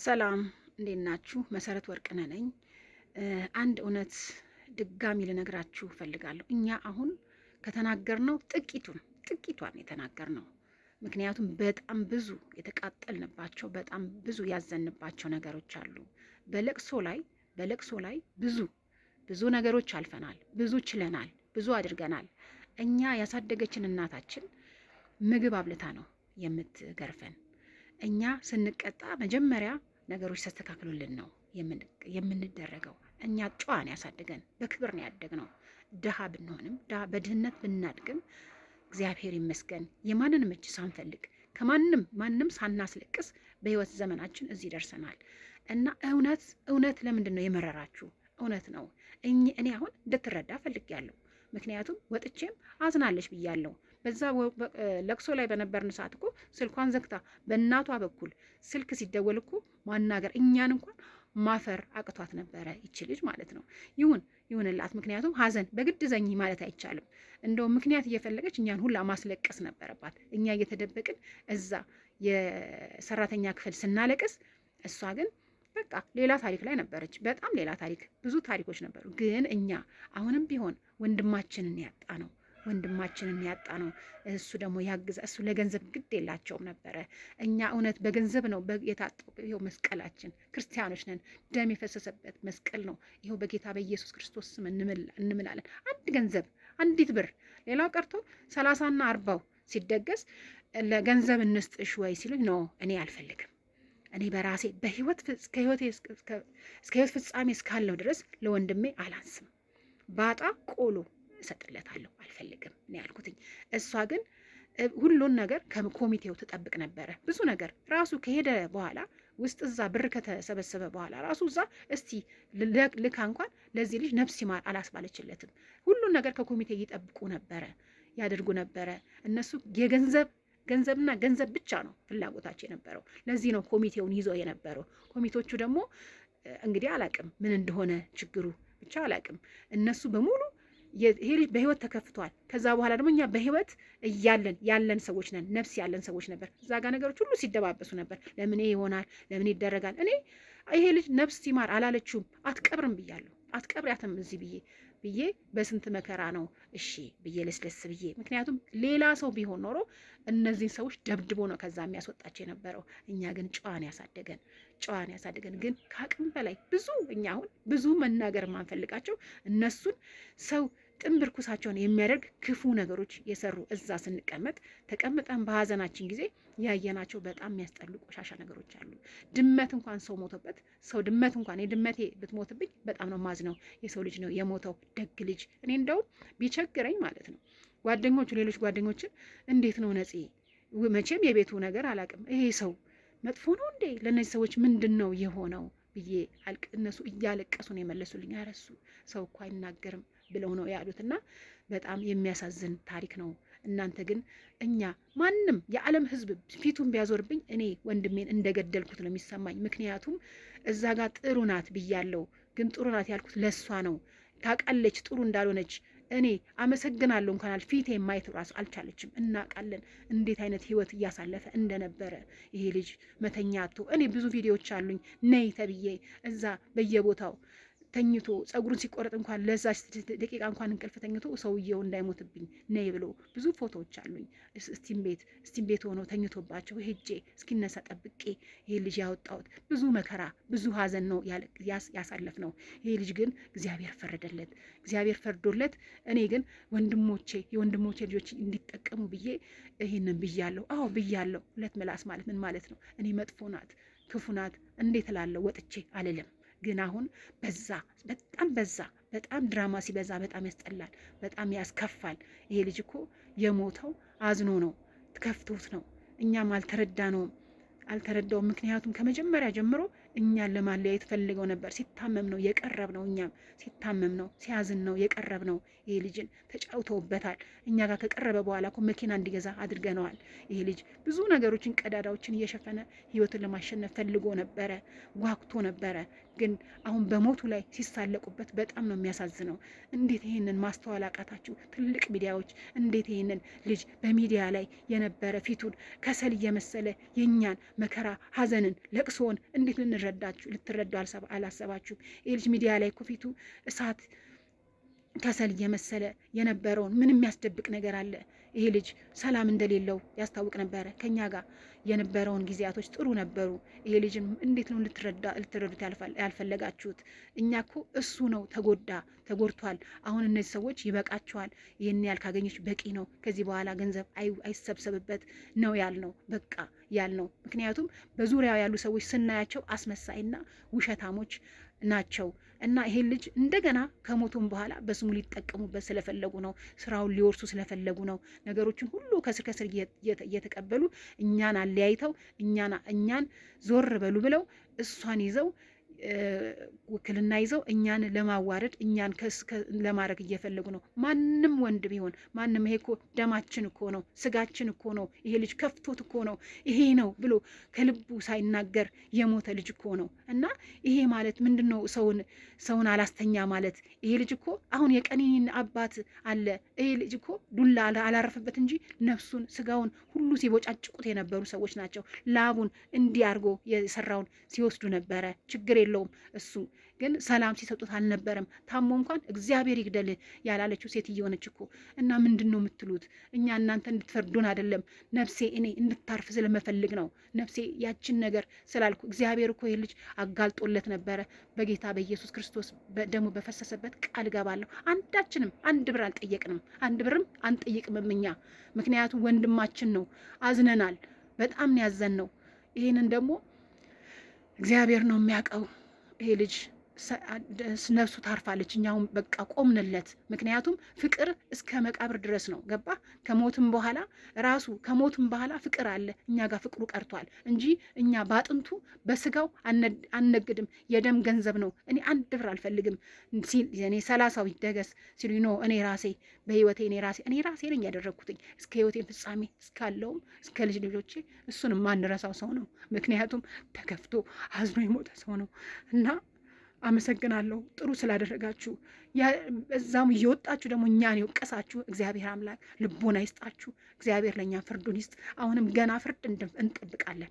ሰላም እንዴት ናችሁ? መሰረት ወርቅነህ ነኝ። አንድ እውነት ድጋሚ ልነግራችሁ እፈልጋለሁ። እኛ አሁን ከተናገርነው ጥቂቱን ጥቂቷን የተናገርነው፣ ምክንያቱም በጣም ብዙ የተቃጠልንባቸው፣ በጣም ብዙ ያዘንባቸው ነገሮች አሉ። በለቅሶ ላይ ብዙ ብዙ ነገሮች አልፈናል። ብዙ ችለናል። ብዙ አድርገናል። እኛ ያሳደገችን እናታችን ምግብ አብልታ ነው የምትገርፈን። እኛ ስንቀጣ መጀመሪያ ነገሮች ተስተካክሎልን ነው የምንደረገው። እኛ ጨዋን ያሳደገን፣ በክብር ነው ያደግነው። ድሃ ብንሆንም፣ በድህነት ብናድግም፣ እግዚአብሔር ይመስገን የማንንም እጅ ሳንፈልግ፣ ከማንም ማንም ሳናስለቅስ በህይወት ዘመናችን እዚህ ደርሰናል። እና እውነት እውነት ለምንድን ነው የመረራችሁ? እውነት ነው። እኔ አሁን እንድትረዳ ፈልጌያለሁ። ምክንያቱም ወጥቼም አዝናለች ብያለሁ። በዛ ለቅሶ ላይ በነበርን ሰዓት እኮ ስልኳን ዘግታ በእናቷ በኩል ስልክ ሲደወል እኮ ማናገር እኛን እንኳን ማፈር አቅቷት ነበረ ይቺ ልጅ ማለት ነው። ይሁን ይሁንላት። ምክንያቱም ሀዘን በግድ ዘኝ ማለት አይቻልም። እንደውም ምክንያት እየፈለገች እኛን ሁላ ማስለቀስ ነበረባት። እኛ እየተደበቅን እዛ የሰራተኛ ክፍል ስናለቅስ፣ እሷ ግን በቃ ሌላ ታሪክ ላይ ነበረች። በጣም ሌላ ታሪክ፣ ብዙ ታሪኮች ነበሩ። ግን እኛ አሁንም ቢሆን ወንድማችንን ያጣ ነው፣ ወንድማችንን ያጣ ነው። እሱ ደግሞ ያግዛ፣ እሱ ለገንዘብ ግድ የላቸውም ነበረ። እኛ እውነት በገንዘብ ነው የታጠው። ይኸው መስቀላችን፣ ክርስቲያኖች ነን። ደም የፈሰሰበት መስቀል ነው። ይኸው በጌታ በኢየሱስ ክርስቶስ ስም እንምላለን። አንድ ገንዘብ፣ አንዲት ብር፣ ሌላው ቀርቶ 30ና 40ው ሲደገስ ለገንዘብ እንስጥሽ ወይ ሲሉኝ no፣ እኔ አልፈልግም። እኔ በራሴ በህይወት እስከ ህይወት ፍጻሜ እስካለው ድረስ ለወንድሜ አላንስም። ባጣ ቆሎ እሰጥለታለሁ፣ አልፈልግም ነው ያልኩትኝ። እሷ ግን ሁሉን ነገር ከኮሚቴው ትጠብቅ ነበረ። ብዙ ነገር ራሱ ከሄደ በኋላ ውስጥ እዛ ብር ከተሰበሰበ በኋላ ራሱ እዛ እስቲ ልካ እንኳን ለዚህ ልጅ ነፍስ ይማር አላስባለችለትም። ሁሉን ነገር ከኮሚቴ ይጠብቁ ነበረ፣ ያደርጉ ነበረ። እነሱ የገንዘብ ገንዘብና ገንዘብ ብቻ ነው ፍላጎታቸው የነበረው። ለዚህ ነው ኮሚቴውን ይዞ የነበረው። ኮሚቴዎቹ ደግሞ እንግዲህ አላቅም ምን እንደሆነ ችግሩ፣ ብቻ አላቅም። እነሱ በሙሉ ይሄ ልጅ በህይወት ተከፍቷል። ከዛ በኋላ ደግሞ እኛ በህይወት እያለን ያለን ሰዎች ነን፣ ነፍስ ያለን ሰዎች ነበር። እዛ ጋር ነገሮች ሁሉ ሲደባበሱ ነበር። ለምን ይሆናል? ለምን ይደረጋል? እኔ ይሄ ልጅ ነፍስ ሲማር አላለችውም፣ አትቀብርም ብያለሁ። አትቀብሪያትም እዚህ ብዬ በስንት መከራ ነው እሺ ብዬ ለስለስ ብዬ። ምክንያቱም ሌላ ሰው ቢሆን ኖሮ እነዚህን ሰዎች ደብድቦ ነው ከዛ የሚያስወጣቸው የነበረው። እኛ ግን ጨዋን ያሳደገን፣ ጨዋን ያሳደገን ግን ከአቅም በላይ ብዙ፣ እኛ አሁን ብዙ መናገር የማንፈልጋቸው፣ እነሱን ሰው ጥንብ ርኩሳቸውን የሚያደርግ ክፉ ነገሮች የሰሩ፣ እዛ ስንቀመጥ ተቀምጠን በሀዘናችን ጊዜ ያየናቸው በጣም የሚያስጠሉ ቆሻሻ ነገሮች አሉ። ድመት እንኳን ሰው ሞቶበት፣ ሰው ድመት እንኳን የድመቴ ብትሞትብኝ በጣም ነው ማዝነው። የሰው ልጅ ነው የሞተው፣ ደግ ልጅ። እኔ እንደውም ቢቸግረኝ ማለት ነው ጓደኞቹ፣ ሌሎች ጓደኞችን እንዴት ነው ነፂ፣ መቼም የቤቱ ነገር አላውቅም፣ ይሄ ሰው መጥፎ ነው እንዴ? ለእነዚህ ሰዎች ምንድን ነው የሆነው ብዬ እነሱ እያለቀሱ ነው የመለሱልኝ። ኧረ እሱ ሰው እኮ አይናገርም ብለው ነው ያሉት። እና በጣም የሚያሳዝን ታሪክ ነው። እናንተ ግን እኛ ማንም የዓለም ሕዝብ ፊቱን ቢያዞርብኝ እኔ ወንድሜን እንደገደልኩት ነው የሚሰማኝ። ምክንያቱም እዛ ጋር ጥሩ ናት ብያለው፣ ግን ጥሩ ናት ያልኩት ለእሷ ነው። ታውቃለች ጥሩ እንዳልሆነች። እኔ አመሰግናለሁ እንኳን ፊቴ ማየት ራሱ አልቻለችም። እናውቃለን እንዴት አይነት ህይወት እያሳለፈ እንደነበረ ይሄ ልጅ መተኛቱ። እኔ ብዙ ቪዲዮዎች አሉኝ፣ ነይ ተብዬ እዛ በየቦታው ተኝቶ፣ ጸጉሩን ሲቆረጥ እንኳን ለዛች ደቂቃ እንኳን እንቅልፍ ተኝቶ ሰውየው እንዳይሞትብኝ ነይ ብሎ፣ ብዙ ፎቶዎች አሉኝ። Steam ቤት ሆኖ ተኝቶባቸው ሄጄ እስኪነሳ ጠብቄ ይሄ ልጅ ያወጣሁት፣ ብዙ መከራ ብዙ ሀዘን ነው ያሳለፍ ነው። ይሄ ልጅ ግን እግዚአብሔር ፈረደለት፣ እግዚአብሔር ፈርዶለት። እኔ ግን ወንድሞቼ፣ የወንድሞቼ ልጆች እንዲጠቀሙ ብዬ ይሄንን ብያለሁ። አዎ ብያለሁ። ሁለት ምላስ ማለት ምን ማለት ነው? እኔ መጥፎ ናት፣ ክፉ ናት እንዴት እላለሁ? ወጥቼ አልልም። ግን አሁን በዛ፣ በጣም በዛ። በጣም ድራማ ሲበዛ በጣም ያስጠላል፣ በጣም ያስከፋል። ይሄ ልጅ እኮ የሞተው አዝኖ ነው፣ ከፍቶት ነው። እኛም አልተረዳነውም፣ አልተረዳውም። ምክንያቱም ከመጀመሪያ ጀምሮ እኛን ለማለያየት ፈልገው ነበር። ሲታመም ነው የቀረብ ነው። እኛም ሲታመም ነው ሲያዝን ነው የቀረብ ነው። ይሄ ልጅን ተጫውተውበታል። እኛ ጋር ከቀረበ በኋላ እኮ መኪና እንዲገዛ አድርገነዋል። ይሄ ልጅ ብዙ ነገሮችን ቀዳዳዎችን እየሸፈነ ህይወትን ለማሸነፍ ፈልጎ ነበረ፣ ጓጉቶ ነበረ። ግን አሁን በሞቱ ላይ ሲሳለቁበት በጣም ነው የሚያሳዝነው። እንዴት ይሄንን ማስተዋል አቃታችሁ? ትልቅ ሚዲያዎች እንዴት ይሄንን ልጅ በሚዲያ ላይ የነበረ ፊቱን ከሰል እየመሰለ የእኛን መከራ፣ ሀዘንን፣ ለቅሶውን እንዴት ልንረዳችሁ ልትረዱ አላሰባችሁም? ይህ ልጅ ሚዲያ ላይ እኮ ፊቱ እሳት ከሰል እየመሰለ የነበረውን ምን የሚያስደብቅ ነገር አለ? ይሄ ልጅ ሰላም እንደሌለው ያስታውቅ ነበረ። ከኛ ጋር የነበረውን ጊዜያቶች ጥሩ ነበሩ። ይሄ ልጅን እንዴት ነው ልትረዱት ያልፈለጋችሁት? እኛ እኮ እሱ ነው ተጎዳ፣ ተጎድቷል። አሁን እነዚህ ሰዎች ይበቃቸዋል፣ ይህን ያህል ካገኘች በቂ ነው፣ ከዚህ በኋላ ገንዘብ አይሰብሰብበት ነው ያልነው፣ በቃ ያልነው። ምክንያቱም በዙሪያው ያሉ ሰዎች ስናያቸው አስመሳይና ውሸታሞች ናቸው። እና ይሄን ልጅ እንደገና ከሞቱም በኋላ በስሙ ሊጠቀሙበት ስለፈለጉ ነው። ስራውን ሊወርሱ ስለፈለጉ ነው። ነገሮችን ሁሉ ከስር ከስር እየተቀበሉ እኛን አለያይተው እኛን ዞር በሉ ብለው እሷን ይዘው ውክልና ይዘው እኛን ለማዋረድ እኛን ለማድረግ እየፈለጉ ነው። ማንም ወንድ ቢሆን ማንም፣ ይሄ እኮ ደማችን እኮ ነው፣ ስጋችን እኮ ነው፣ ይሄ ልጅ ከፍቶት እኮ ነው፣ ይሄ ነው ብሎ ከልቡ ሳይናገር የሞተ ልጅ እኮ ነው። እና ይሄ ማለት ምንድን ነው? ሰውን አላስተኛ ማለት። ይሄ ልጅ እኮ አሁን የቀኒኒን አባት አለ። ይሄ ልጅ እኮ ዱላ አላረፈበት እንጂ ነፍሱን ስጋውን ሁሉ ሲቦጫጭቁት የነበሩ ሰዎች ናቸው። ላቡን እንዲህ አድርጎ የሰራውን ሲወስዱ ነበረ። ችግር የለውም፣ እሱ ግን ሰላም ሲሰጡት አልነበረም። ታሞ እንኳን እግዚአብሔር ይግደል ያላለችው ሴትዮ ነች እኮ። እና ምንድን ነው የምትሉት? እኛ እናንተ እንድትፈርዱን አይደለም። ነፍሴ እኔ እንድታርፍ ስለመፈልግ ነው። ነፍሴ ያችን ነገር ስላልኩ እግዚአብሔር እኮ ይህ ልጅ አጋልጦለት ነበረ። በጌታ በኢየሱስ ክርስቶስ ደሙ በፈሰሰበት ቃል እገባለሁ። አንዳችንም አንድ ብር አልጠየቅንም፣ አንድ ብርም አንጠይቅምም እኛ። ምክንያቱም ወንድማችን ነው። አዝነናል። በጣም ነው ያዘን ነው። ይህንን ደግሞ እግዚአብሔር ነው የሚያውቀው። ይሄ ልጅ ነፍሱ ታርፋለች። እኛውም በቃ ቆምንለት። ምክንያቱም ፍቅር እስከ መቃብር ድረስ ነው። ገባ? ከሞትም በኋላ ራሱ ከሞትም በኋላ ፍቅር አለ። እኛ ጋር ፍቅሩ ቀርቷል እንጂ እኛ በአጥንቱ በስጋው አንነግድም። የደም ገንዘብ ነው። እኔ አንድ ብር አልፈልግም ሲል እኔ 30ው ይደገስ ሲሉ no፣ እኔ ራሴ በህይወቴ እኔ ራሴ ነኝ ያደረግኩትኝ እስከ ህይወቴን ፍጻሜ እስካለውም እስከ ልጅ ልጆቼ እሱን የማንረሳው ሰው ነው። ምክንያቱም ተከፍቶ አዝኖ የሞተ ሰው ነው። እና አመሰግናለሁ ጥሩ ስላደረጋችሁ። እዛም እየወጣችሁ ደግሞ እኛን የወቀሳችሁ እግዚአብሔር አምላክ ልቦና ይስጣችሁ። እግዚአብሔር ለእኛ ፍርዱን ይስጥ። አሁንም ገና ፍርድ እንጠብቃለን።